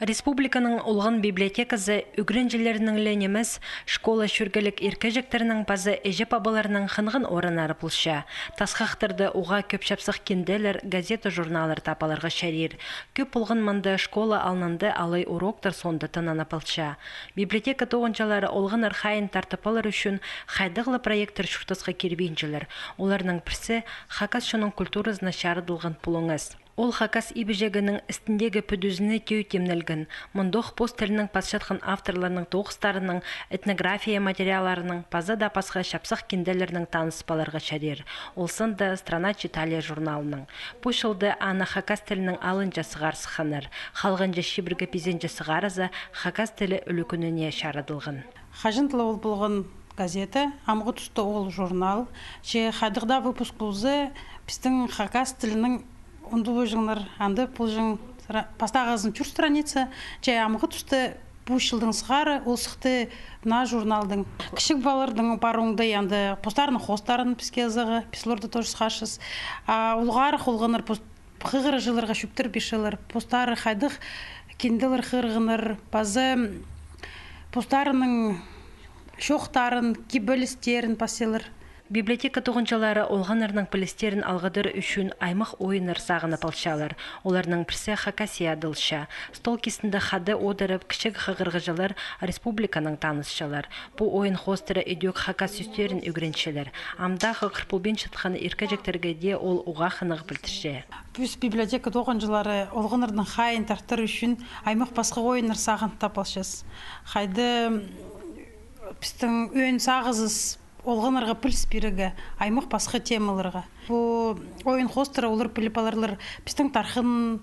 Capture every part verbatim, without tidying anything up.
Республиканың олған библиотеказы ӱгренҷілернің ле нимес, школа чӧргелік иркеҷектернің паза іҷе-пабаларның хынған орыннары полча. Тасхахтарда уғаа кӧп чапсых кинделер, газета-журналлар таап аларға чарир. Кӧп полған мында школа алнында алай уроктар соонда тынанып алча. Библиотека тоғынҷылары олғаннар хайиин тартып алар ӱчӱн хайдағ ла проекттер чуртасха кирбинчелер. Оларның пірсі — хакас чонның культуразына чарыдылған пулуңас. Ол хакас ибіҷегінің істіндегі пӱдізіне тӧӧй тимнелген. Мындох пос тілінең пасчатхан авторларның тоғыстарынаң, этнография материалларынаң паза даа пасха чапсых кинделернең таныс поларға чарир. Ол санда «Страна читателя» журналынаң. Пу чылда аны хакас тілінең алынҷа сығар сыхханнар. Халғанҷы чибіргі пизінҷі сығарызы хакас тілі ӱлӱкӱніне чарыдылған. Хаҷан-да ла ол полған газета, амғы туста ол журнал. Че хайдағ даа выпуск полза, пістің хакас тілінең ундубаҷаңнар, анда полҷаң стра-, пастағызын чӧр страница, че амғы туста пу чылдаң сығара ол сыхты мына журналдаң. Кічіг палаларның пар оңдай, анда постарының хоостарын піске ызарға, піс оларны тоже сығарчабыс. А улуғ арах олғаннар пос-, хығырығҷыларға чӧптер пирчелер, постары хайдағ кинделер хығырғаннар, паза постарының чоохтарын, кибелістерін пасчалар. Библиотека тоғынҷылары олғаннарның пілістерін алғыдар ӱчӱн аймах ойыннар сағынып алчалар. Оларның пірсі «Хакасия» адалча. Стол кистінде хада одырып, кічіг хығырығҷылар республиканаң танысчалар. Пу ойын хоостыра ідӧк хакас сӧстерін ӱгренчелер. Амдағы хығыр полбинчатхан иркеҷектерге дее ол уғаа хынығ пілдірче. Піс, библиотека тоғынҷылары, олғаннарның хайиин тартар ӱчӱн аймах пасха ойыннар сағын таап алчабыс. Хайди пістің ӧӧн сағызыбыс олғаннарға піліс пирерге аймах пасха темаларға. Пу ойын хоостыра олар піліп аларлар пістің тархын,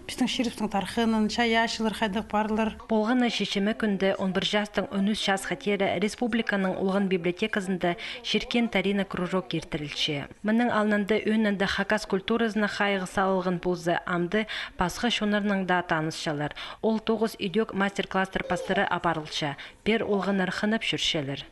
пістің чирібістің тархынын, чайаачылар хайдағ парлар. Полған на чечеме кӱнде, он пір частаң он ӱс часха теере, республиканың олған библиотеказында «Чиркин тариина» кружок иртірілче. Мының алнында ӧӧнінде хакас культуразына хайығ салылған полза, амды пасха чоннарнаң даа танысчалар. Ол тоғыс ідӧк мастер-класстар пастыра апарылча. Пеер олғаннар хынып чӧрчелер.